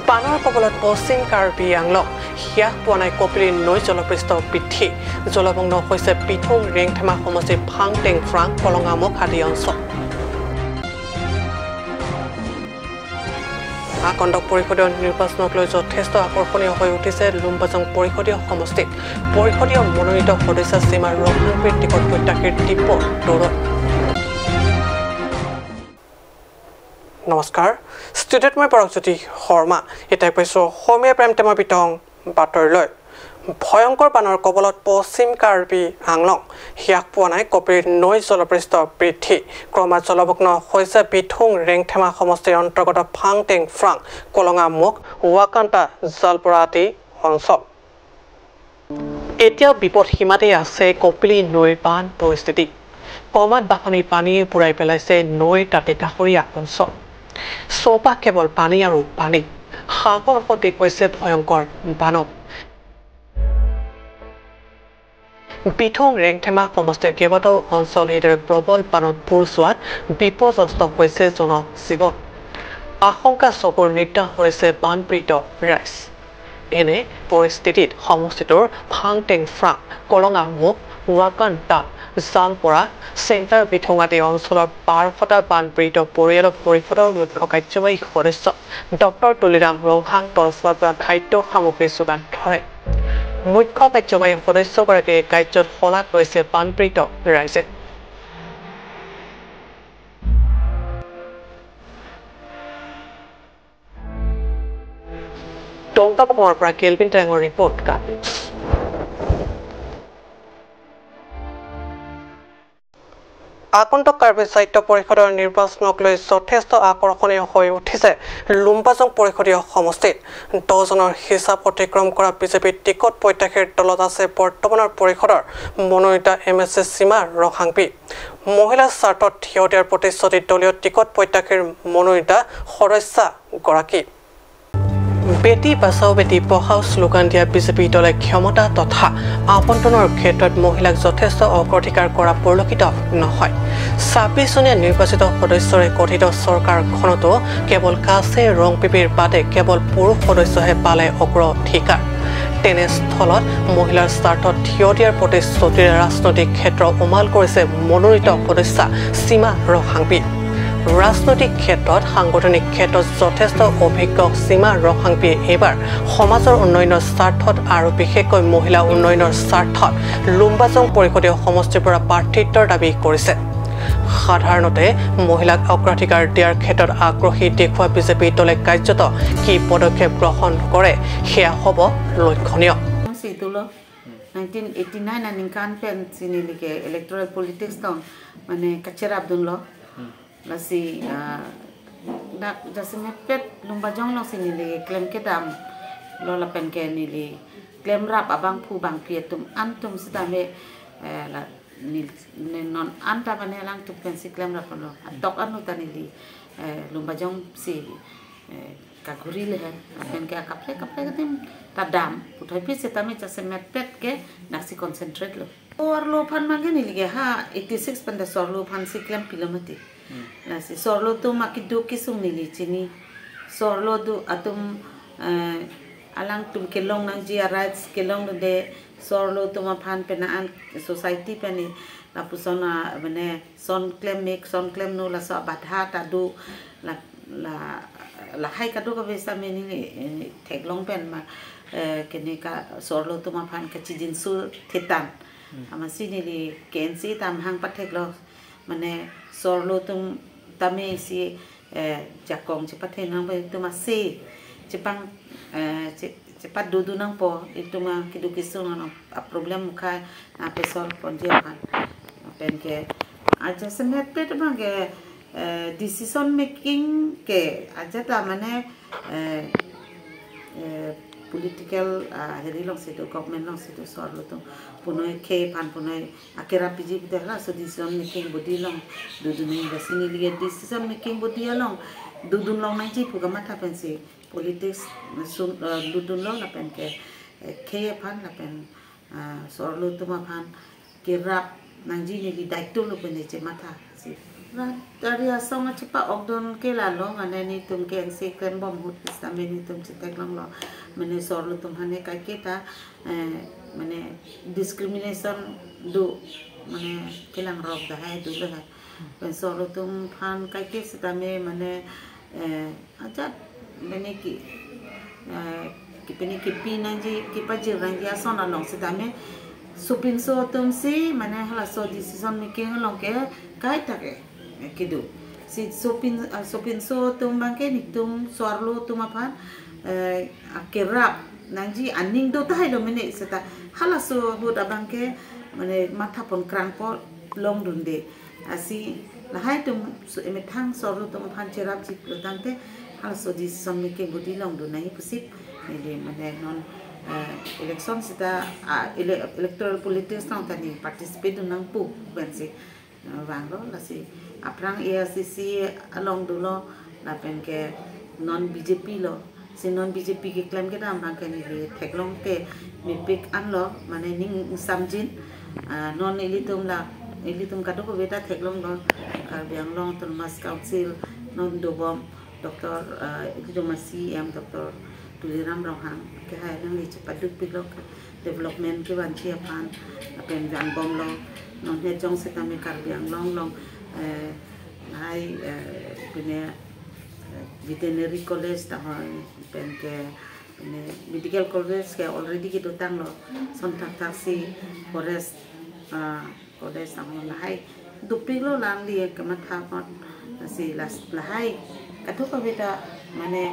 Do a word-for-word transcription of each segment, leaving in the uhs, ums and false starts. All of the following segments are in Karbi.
বানৰ কবলত পশ্চিম কাৰ্বি আংলং, হ্ৰাস পোৱা নাই কপিলী নৈ জলপৃষ্ঠ বৃদ্ধি। জলমগ্ন হৈছে বিথুং ৰেংথেমা সমষ্টিৰ ফাংটেং ফ্ৰাং কলঙামুখ আদি অঞ্চল। আকন্দ পৰিষদীয় নিৰ্বাচনক লৈ যথেষ্ট আকৰ্ষণীয় হৈ উঠিছে লুম্বাজং পৰিষদীয় সমষ্টিত। পৰিষদীয় মনোনীত সদস্যা সীমা ৰংহাংপীৰ টিকট প্ৰত্যাশীৰ তীব্ৰ দৌৰত। নমস্কাৰ, ষ্টুডিঅ'ত মই পৰকজ্যোতি শৰ্মা। এতিয়া পাইছো অসমীয়া প্ৰাইম টাইমৰ বিতং বাতৰিলৈ। ভয়ংকৰ বানৰ কবলত পশ্চিম কাৰ্বি আংলং, হ্ৰাস পোৱা নাই কপিলী নৈ জলপৃষ্ঠ বৃদ্ধি। ক্ৰমাৎ জলমগ্ন হৈছে বিথুং ৰেংথেমা সমষ্টিৰ অন্তৰ্গত ফাংটেং ফ্ৰাং, কলঙামুখ, ৱাকান্তা, জালপৰা আদি অঞ্চল। এতিয়াও বিপদ সীমাতে আছে কপিলী নৈৰ বান পৰিস্থিতি। ক্ৰমাৎ বাঢ়নী পানীয়ে বুৰাই পেলাইছে নৈৰ দাঁতি কাষৰীয়া অঞ্চল। চৌপাশ কেৱল পানী আৰু পানী। সাগৰ সদৃশ হৈছে ভয়ংকৰ বানত। বিথুং ৰেংথেমা সমষ্টিৰ কেইবাটাও অঞ্চল এইদৰে প্ৰবল বানত বুৰ যোৱাত বিপৰ্যস্ত হৈছে জনজীৱন। আশংকা চকুৰ নিদ্ৰা হৈছে বানপীড়িত ৰাইজ। এনে পৰিস্থিতিত সমষ্টিটোৰ ফাংটেং ফ্ৰাং, কলঙামুখ, ৱাকান্তা, জালপৰা, চেণ্টাৰ বিথুং আদি অঞ্চলৰ বাৰশটা বানপীড়িত পৰিয়ালক পৰিষদৰ মুখ্য কাৰ্যবাহী সদস্য ডক্টৰ তুলিৰাম ৰংহাং তলচোৱাৰ পৰা খাদ্য সামগ্ৰী যোগান ধৰে। মুখ্য কাৰ্যবাহী সদস্যগৰাকীয়ে কাৰ্যত শলাগ লৈছে বানপীড়িত ৰাইজে। টংকাপাঙৰ পৰা কেলভিন টেঙৰ ৰিপৰ্ট, কাৰ্বি নিউজ। আগন্তুক কাৰ্বি সাহিত্য পৰিষদৰ নিৰ্বাচনক লৈ যথেষ্ট আকৰ্ষণীয় হৈ উঠিছে লুম্বাজং পৰিষদীয় সমষ্টিত। দহজনৰ হিচাপ অতিক্ৰম কৰা বিজেপি টিকট প্ৰত্যাশীৰ দলত আছে বৰ্তমানৰ পৰিষদৰ মনোনীতা এম এল এ সীমা ৰংহাংপী। মহিলাৰ স্বাৰ্থত থিয় দিয়াৰ প্ৰতিশ্ৰুতি দলীয় টিকট প্ৰত্যাশীৰ মনোনীতা সদস্যা গৰাকী। বেটি বচাও বেটি পঢ়াও শ্লোগান দিয়া বিজেপি দলে ক্ষমতা তথা আবণ্টনৰ ক্ষেত্ৰত মহিলাক যথেষ্ট অগ্ৰাধিকাৰ কৰা পৰিলক্ষিত নহয়। ছাব্বিশ জনীয়া নিৰ্বাচিত সদস্যৰে গঠিত চৰকাৰখনতো কেৱল কাছে ৰংপিপিৰ বাদে কেৱল পুৰুষ সদস্যহে পালে অগ্ৰাধিকাৰ। তেনেস্থলত মহিলাৰ স্বাৰ্থত থিয় দিয়াৰ প্ৰতিশ্ৰুতিৰে ৰাজনৈতিক ক্ষেত্ৰ উমাল কৰিছে মনোনীত সদস্যা সীমা ৰংহাংপী। ৰাজনৈতিক ক্ষেত্ৰত, সাংগঠনিক ক্ষেত্ৰত যথেষ্ট অভিজ্ঞ সীমা ৰংহাংপীয়ে এইবাৰ সমাজৰ উন্নয়নৰ স্বাৰ্থত আৰু বিশেষকৈ মহিলা উন্নয়নৰ স্বাৰ্থত লুম্বাজং পৰিষদীয় সমষ্টিৰ পৰা প্ৰাৰ্থিত্বৰ দাবী কৰিছে। সাধাৰণতে মহিলাক অগ্ৰাধিকাৰ দিয়াৰ ক্ষেত্ৰত আগ্ৰহী দেখুওৱা বিজেপি দলে কাৰ্যত কি পদক্ষেপ গ্ৰহণ কৰে, সেয়া হ'ব লক্ষণীয়। Sithulo, nineteen eighty nine aningkan pensi neli ke electoral politics tong, mane kacherapdunlo. Lasi, ah, dak jasemet pet Lumbajong alongsi neli klem kedamlo lapen ke neli klemrap abangphu bangphi atum antum sitame, eh, la neli, ne non anta mane alangtum pensi klemraplo. Atok anu ta neli, eh, Lumbajong si, eh, kaguri le he. Lapen ke kaprek kaprek adim ta dam. Puthot pi sitame jasemet pet ke daksi concentrate lo. Sorlo aphan mage neli ke ha eighty six pen ta sorlo aphansi klempilo mati. Lasi sorlo atum akeduk kesung neli chini. Sorlo atum, eh, alangtum kelong nangji a-rights kelongdunde, sorlo atum aphan penang an society pen ni lapuson a, mane son klem mek, son klem no laso abadha ta do la, la, lahai kadokave sitame neli, eh, theklong pen ma, eh, kene ka sorlo atum aphan kachijinso thetan. Amatsi neli K N C ta amahang patheklo. Mane sorlo atum tame si, eh, jakong chepathe nangpo itum ase chepang, eh, che-, chepadodun nangpo itum akeduk kesung ano a-problem mukha na pesol ponji aphan. Pen ke ajasemet pet abang ke, eh, decision making ke ajat ta mane, eh, eh, political, ah, heri alongsi do, government alongsi do sorlo atum punoi khei aphan punoi akerap piji pute halaso decision making body along dodun nangji, lasi neli ke decision making body along dodun long nangji pu kamatha pensi politics sun, eh, dodunlo lapen ke, eh, khei aphan lapen, ah, sorlo atum aphan kerap nangji neli daitwlo pen chematha si. Rat ari asong achepa-okdun ke lalo, mane netum ke N C klembom ahut sitame netum chetheklonglo. Mane sorlo atum aphan ke kaiketa, eh, mane discrimination do, mane kelang rok dahai dolo hai. Pen sorlo atum aphan kaike sitame mane, eh, ajat mane ki, eh, kepini kepi nangji, kepajir nangji ason along sitame sopinso atum si mane halaso decision making along ke kaitake kedo. Si sopin, ah, sopinso atum abangke netum sorlo atum aphan, eh, akerap nangji aning do tahai lo mene seta halaso ahut abangke mane mathapon krangpo longdunde. Lasi lahai atum so emethang sorlo atum aphan cherapji pulotangte halaso decision making body longdun nangji pusi neli mane non, eh, election seta, ah, ele-, electoral politics along ta ne participate dun nangpo pensi, eh, vanglo. Lasi aphrang A I C C along dolo lapen ke non B J P lo. Si non B J P keklem kedam abangke neli theklong te mepik anlo, mane ning ingsamjin, ah, non ilitum la, ilitum kadokave ta theklonglo, Karbi Anglong Autonomous Council non dobom Doctor, ah, ilitum C E M Doctor Tuliram Ronghang ke hai nangli chepadukpiklo development kevanji aphan, lapen vanbomlo. Non he jong sitame Karbi Anglong along, eh, hai, eh, pine, eh, veterinary college tahai, pen ke, pine medical college ke already kedotanglo. Son thakthak si forest, ah, college tahai lahai dopiklo, langli kematha apot si las lahai kadokave ta mane,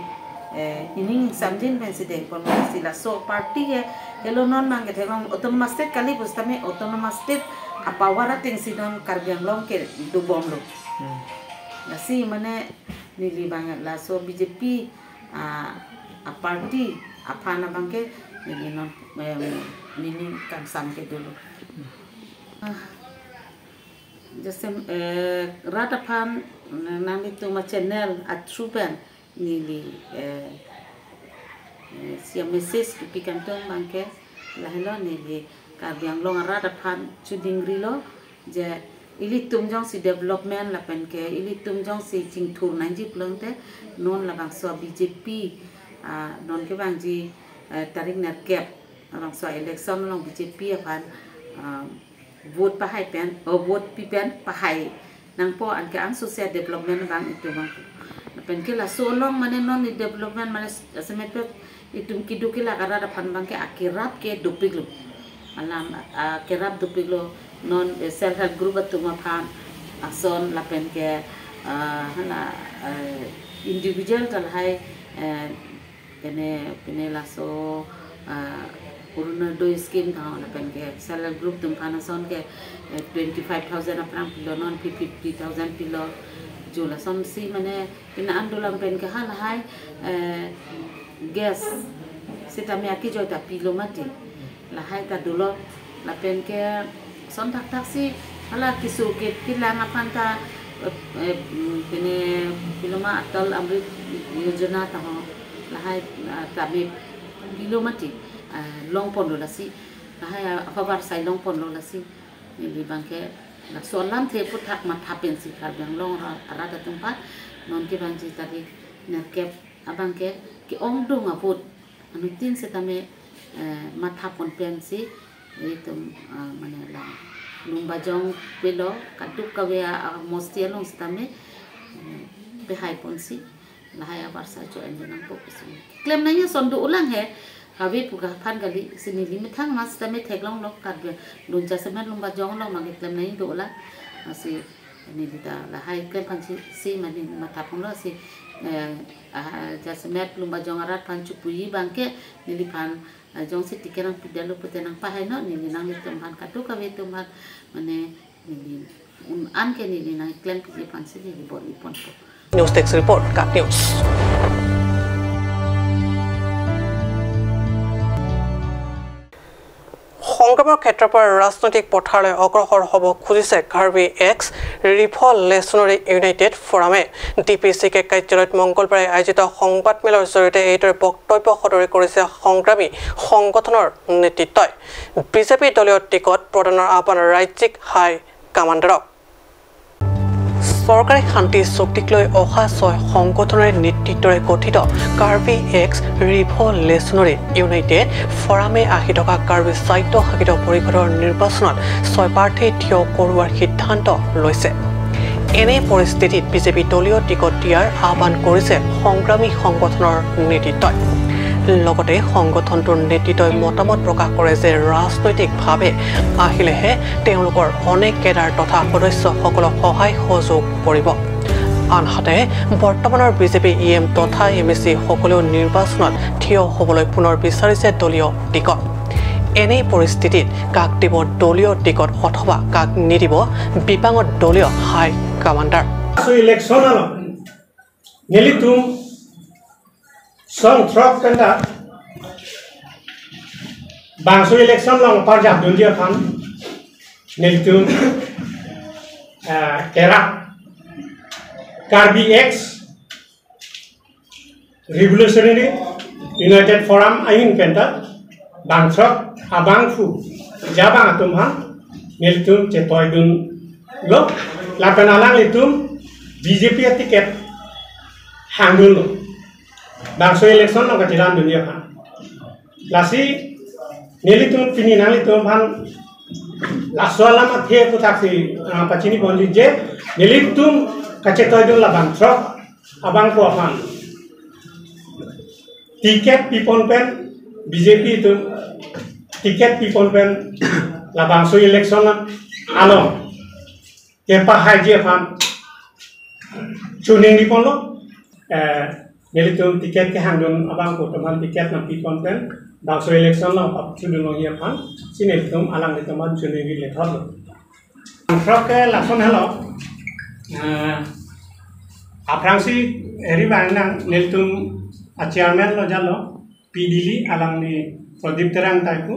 eh, ining ingsamjin pensi dengpon, mane si laso party ke helo non abangke theklong autonomous state kali pusitame autonomous state apower ateng si non Karbi Anglong ke dobomlo. Hmm. Lasi mane neli abang laso B J P, ah, aparty aphan abangke neli non, em, neli kangsam ke dolo. Ah, jaise, eh, rat aphan nanglitum achannel athrough pen neli, eh, eh, isi amessage kepi kangtung abangke lahelo, neli Karbi Anglong arat aphan chudingrilo je ilitum jongsi development lapen ke ilitum jongsi chingthur nangji pulotangte non labangso B J P, ah, non kevangji, eh, tarik nerkep labangso election along B J P aphan, ah, vote pahai pen, oh, vote pi pen pahai nangpo, anke angsose development abang itum abang. Lapen ke laso along mane non development mane jasemet itum keduk kelak arat aphan abangke akerap ke dopiklo. Alam, ah, akerap dopiklo non, eh, self help group atum aphan ason lapen ke, ah, hala, eh, individual ta lahai, eh, pine, pine laso, ah, Orunodoi scheme tahai lapen ke self help group atum aphan ason ke, eh, twenty five thousand aphrang pilo, non fifty thousand pilo. Jo lasonsi mane pine andulam pen ke halahai, eh, gas sitame akejoi ta pilo mati. Lahai ta dolo lapen ke son thakthak si hala keso ke kelang aphan ta, eh, eh, pine piloma Atal Amrit Yojana tahai lahai, ah, tame pilo mati, ah, longponlo lasi lahai, ah, ahavar asai longponlo lasi neli abangke laso alamthe aphuthak matha pensi Karbi Anglong ra-, arat atum aphan non kevangji tarik nerkep abangke ke-ongdung a-vote anuttin sitame, eh, mathapon pensi itum, ah, mane la Lumbajong pilo kadokave a, a mosti along sitame, eh, pehaiponsi lahai ahavar asai cho-en nangpo pusi klem nangji ason dolang he. Kave pu aphan kali si neli methang mas sitame theklonglo, Karbi Anglong jasemet Lumbajong along abangke klem nangji dolang. Lasi neli ta lahai klem aphansi, si mane mathaponlo si, eh, ah, jasemet Lumbajong arat aphan chepuji abangke neliphan, ah, jongsi ticket nangpidetlo pute nangpahainon, neli nanglitum aphan kadokave atum aphan mane neli un-an ke neli nangklempi aphansi neli bor-iponpo. News Desk Report, KAT News. সংগ্ৰামৰ ক্ষেত্ৰৰ পৰা ৰাজনৈতিক পথাৰলৈ অগ্ৰসৰ হ'ব খুজিছে কাৰ্বি এক্স ৰিফল লেচনাৰী ইউনাইটেড ফৰামে। ডি পি চি কে কাৰ্যালয়ত মংগলবাৰে আয়োজিত সংবাদমেলৰ জৰিয়তে এইদৰে বক্তব্য সদৰি কৰিছে সংগ্ৰামী সংগঠনৰ নেতৃত্বই। বিজেপি দলীয় টিকট প্ৰদানৰ আহ্বান ৰাজ্যিক হাই কমাণ্ডাৰক। চৰকাৰী শান্তি চুক্তিক লৈ অহা ছয় সংগঠনৰে নেতৃত্বৰে গঠিত কাৰ্বি এক্স ৰিভলিউচনেৰী ইউনাইটেড ফৰামে আহি থকা কাৰ্বি স্বায়ত্ত শাসিত পৰিষদৰ নিৰ্বাচনত ছয় প্ৰাৰ্থী থিয় কৰোৱাৰ সিদ্ধান্ত লৈছে। এনে পৰিস্থিতিত বিজেপি দলীয় টিকট দিয়াৰ আহ্বান কৰিছে সংগ্ৰামী সংগঠনৰ নেতৃত্বই। লগতে সংগঠনটোৰ নেতৃত্বই মতামত প্ৰকাশ কৰে যে ৰাজনৈতিকভাৱে আহিলেহে তেওঁলোকৰ অনেক কেডাৰ তথা সদস্যসকলক সহায় সহযোগ কৰিব। আনহাতে বৰ্তমানৰ বিজেপি ই এম তথা এম এ চি সকলেও নিৰ্বাচনত থিয় হ'বলৈ পুনৰ বিচাৰিছে দলীয় টিকট। এনে পৰিস্থিতিত কাক দিব দলীয় টিকট অথবা কাক নিদিব বিপাঙত দলীয় high commander. So election along nelitum song throk penta bangso election along parjap dunji aphan nelitum, ah, kera Karbi X Revolutionary United Forum ahin penta bangthrok abangphu jabang atum aphan nelitum chetoidunlo lapen alanglitum B J P aticket hangdunlo. Bangso election along kachelan dunji aphan. Lasi nelitum pini nanglitum aphan laso alam athe aputhaksi, ah, pachini ponji je nelitum kachetoidun la bangthrok abangphu aphan ticket pipon pen B J P atum ticket pipon pen labangso election along kepahaiji aphan chuning diponlo. Eh, nelitum ticket kehangdun abangphu atum aphan ticket nangpipon pen bangso election along pap chudun longji aphan si nelitum alanglitum aphan chuning dilethotlo. Throk ke lason helo. Eh, aphrangsi eri bang nang nelitum a chairman lo jalo P D L alangli Pradip Terang Taipu,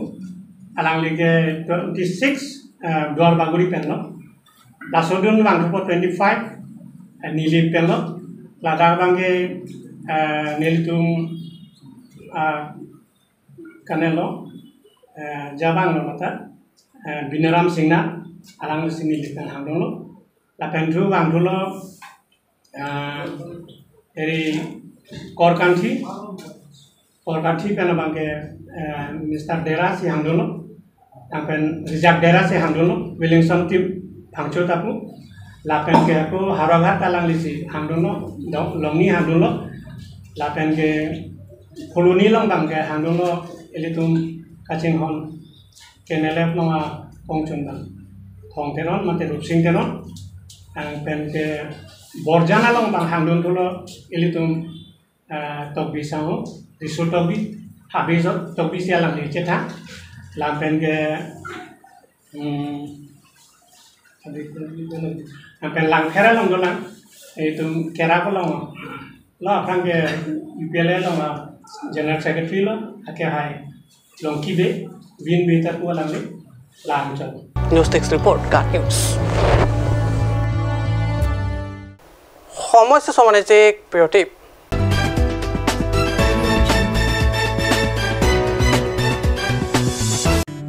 alangli ke twenty six, eh, Duar Bagori penlo. Lasodun bangthupo twenty five, eh, Nilip penlo. Ladak abangke, eh, nelitum, ah, kanelo, eh, jabang lo mata, eh, Binaram Singna, alangli si Nilip pen hangdunlo. Lapen thu bangthulo, ah, eri Korkanthi, Korkanthi pen abangke, eh, Mister Dera si hangdunlo. Lapen Rijak Dera si hangdunlo, Williamson Team Phangcho Tapu. Lapen ke ako Howraghat alangli si hangdunlo, do-, Longni hangdunlo. Lapen ke Phuloni along abangke hangdunlo, ilitum kachinghon K N L F along apongchun abang Thong Teron mate Rupsing Teron. Lapen ke Borjan along abang hangdunthulo ilitum, eh, Tokbi Sahu, Riso Tokbi, Habijot Tokbi si alangli chethan. Lapen ke, hmm, lapen Langpher along dolang, itum Kerak along. Lo aphrang ke U P L A along General Secretary lo, ake hai Longki Bey, Vin Bey ta ku alangli, lang chon. News Desk Report, GAT News. সময় সমানে যে বিৰতি।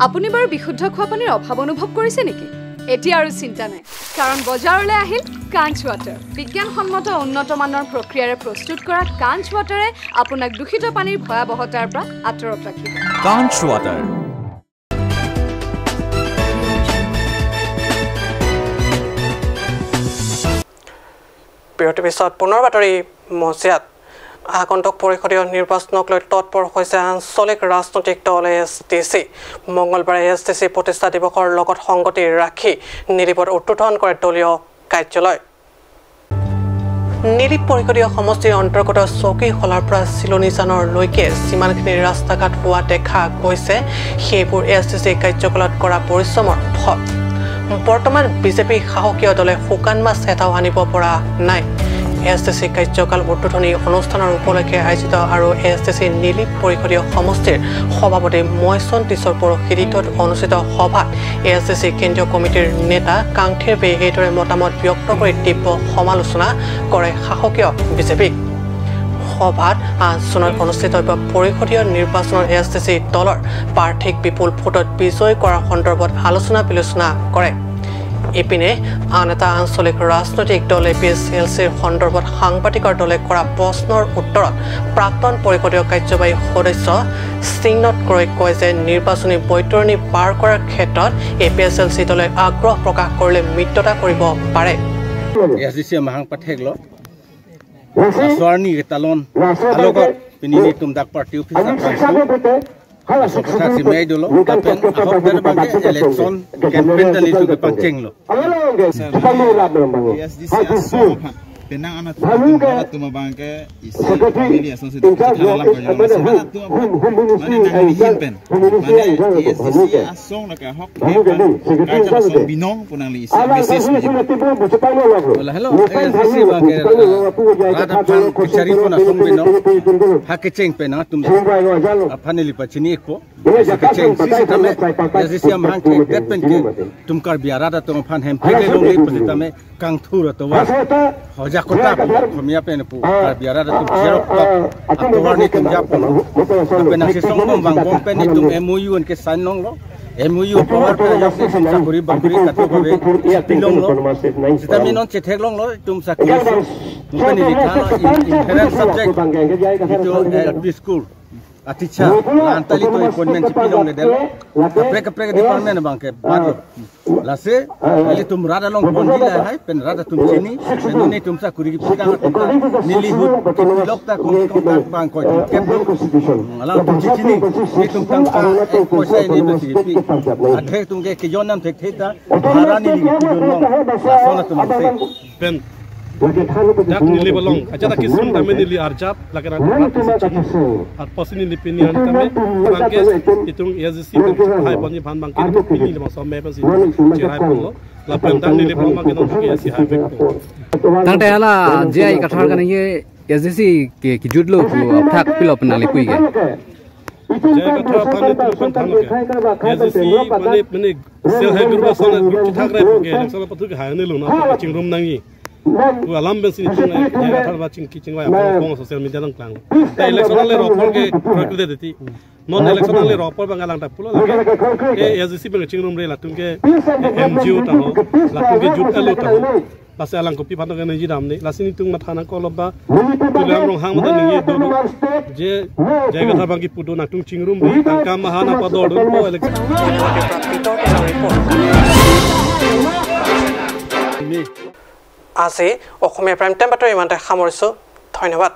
আপুনি বাৰু বিশুদ্ধ খোৱা পানীৰ অভাৱ অনুভৱ কৰিছে নেকি? এতিয়া আৰু চিন্তা নাই, কাৰণ বজাৰলৈ আহিল কাঞ্চ ৱাটাৰ। বিজ্ঞানসন্মত উন্নত মানৰ প্ৰক্ৰিয়াৰে প্ৰস্তুত কৰা কাঞ্চ ৱাটাৰে আপোনাক দূষিত পানীৰ ভয়াৱহতাৰ পৰা আঁতৰত ৰাখিব। কাঞ্চ ৱাটাৰ। বিৰতিৰ পিছত পুনৰ বাতৰি মজিয়াত। আগন্তুক পৰিষদীয় নিৰ্বাচনক লৈ তৎপৰ হৈছে আঞ্চলিক ৰাজনৈতিক দল এ এছ ডি চি। মঙলবাৰে এ এছ ডি চি প্ৰতিষ্ঠা দিৱসৰ লগত সংগতি ৰাখি নিলিপত উদ্বোধন কৰে দলীয় কাৰ্যালয়। নিলিপ পৰিষদীয় সমষ্টিৰ অন্তৰ্গত চকীহোলাৰ পৰা চিলনীজানলৈকে যিমানখিনি ৰাস্তা ঘাট হোৱা দেখা গৈছে, সেইবোৰ এ এছ ডি চি কাৰ্যকালত কৰা পৰিশ্ৰমৰ ফল। বৰ্তমান বিজেপি শাসকীয় দলে শুকান মাছ এটাও আনিব পৰা নাই। এ এছ ডি চি কাৰ্যকাল উদ্বোধনী অনুষ্ঠানৰ উপলক্ষে আয়োজিত আৰু এ এছ ডি চি নিলিপ পৰিষদীয় সমষ্টিৰ সভাপতি ময়ছন টিছৰ পৰহি দিনটোত অনুষ্ঠিত সভাত এ এছ ডি চি কেন্দ্ৰীয় কমিটিৰ নেতা কাংথিৰ বেয়ে এইদৰে মতামত ব্যক্ত কৰি তীব্ৰ সমালোচনা কৰে শাসকীয় বিজেপিক। সভাত আঠ জুনত অনুষ্ঠিত হ'ব পৰিষদীয় নিৰ্বাচনত এ এছ ডি চি দলৰ প্ৰাৰ্থীক বিপুল ভোটত বিজয়ী কৰাৰ সন্দৰ্ভত আলোচনা বিলোচনা কৰে। ইপিনে আন এটা আঞ্চলিক ৰাজনৈতিক দল এ পি এছ এল চিৰ সন্দৰ্ভত সাংবাদিকৰ দলে কৰা প্ৰশ্নৰ উত্তৰত প্ৰাক্তন পৰিষদীয় কাৰ্যবাহী সদস্য সিংনত ক্ৰয়ে কয় যে নিৰ্বাচনী বৈতৰণি পাৰ কৰাৰ ক্ষেত্ৰত এ পি এছ এল চি দলে আগ্ৰহ প্ৰকাশ কৰিলে মিত্ৰতা কৰিব পাৰে। A S D C mahang patheklo. Aswarni ke talon alogot pini nelitum dak party office aphan so kotha chimai dolo, lapen ahok ber abangke election campaign ta nelitum kepangchenglo. Sir, A S D C asong aphan penang anat atum abangke isi family asong si dukha thala ko jong si atum aphan mane nangli ahin pen mane A S D C asong lake ahok pen kaita asong binong pu nangli isi message ni. Wala hello, A S D C abangke rat aphan kachari pon asong binong, ha kecheng pen nangtum aphan neli pachini-ikpo. Kecheng si sitame A S D C amahang thekdet pen ke itum Karbi arat atum aphan hemphek le longle pu sitame kangthur atovar. Hoja kota pu Khomia pen pu Karbi arat atum cherok tok atovar nelitum japon. Lapen nangchesong bom vangbom pen nelitum M O U anke sign longlo. M O U power pen ajok nelitum sakori bakori katu kave pilonglo. Sitame non chetheklonglo itum sakori so. Bom pen neli thalo in, in heran subject itu L P school. A teacher, la-an ta ilitum appointment chipilongledetlo. Kaprek kaprek department abangke batlo. Lasi ilitum rat along ponji lahai pen rat atum chini, pen nelitum sakori kipidang atum ta neli ahut kipilok ta kong kong ta bang ko itum keplo. Alangtum chichini, nelitum tangka ek poisa ini besi kipi. Athe atum ke kejon nam thekthe ta bhara neli kipidunlong. Lason atum se. Pen dak neli balong ajat akisung tame neli arjap lake nang rat si chini. Arpasi neli pini an tame bangke itum A S D C pen hai ponji aphan bangke itum pini le bangso me pensi cherai ponlo. Lapen dak neli balong bangke non ke si hai vekpo. Tangte hala J I Kathar kaningje A S D C ke kijutlo pu apthak pilo pen nangli puike. J I Kathar aphan nelitum pen thanlo ke A S D C mane mane self help group ason group chithak rai ke election apathu ke hai ne luna chingrum nangji pu alam pensi nelitum J I Kathar aphan chingki chingvai aphan kong social media nangklang. Ta election le ropor ke krekre deti. Non election le ropor bang alang ta pulo lake. E A S D C bang chingrumre latum ke N G O ta ho. Latum ke jut alo ta ho. Lasi alang kopi aphan ke nangji damde. Lasi nelitum matha nangkoklo ba. Tuliram Ronghang mata ningje do do. Je, J I Kathar abangke pudo nangtum chingrumre tangka maha nangpador dunpo election. আজি Asamiya prime time বাতৰি ইমানতে সামৰিছো। ধন্যবাদ।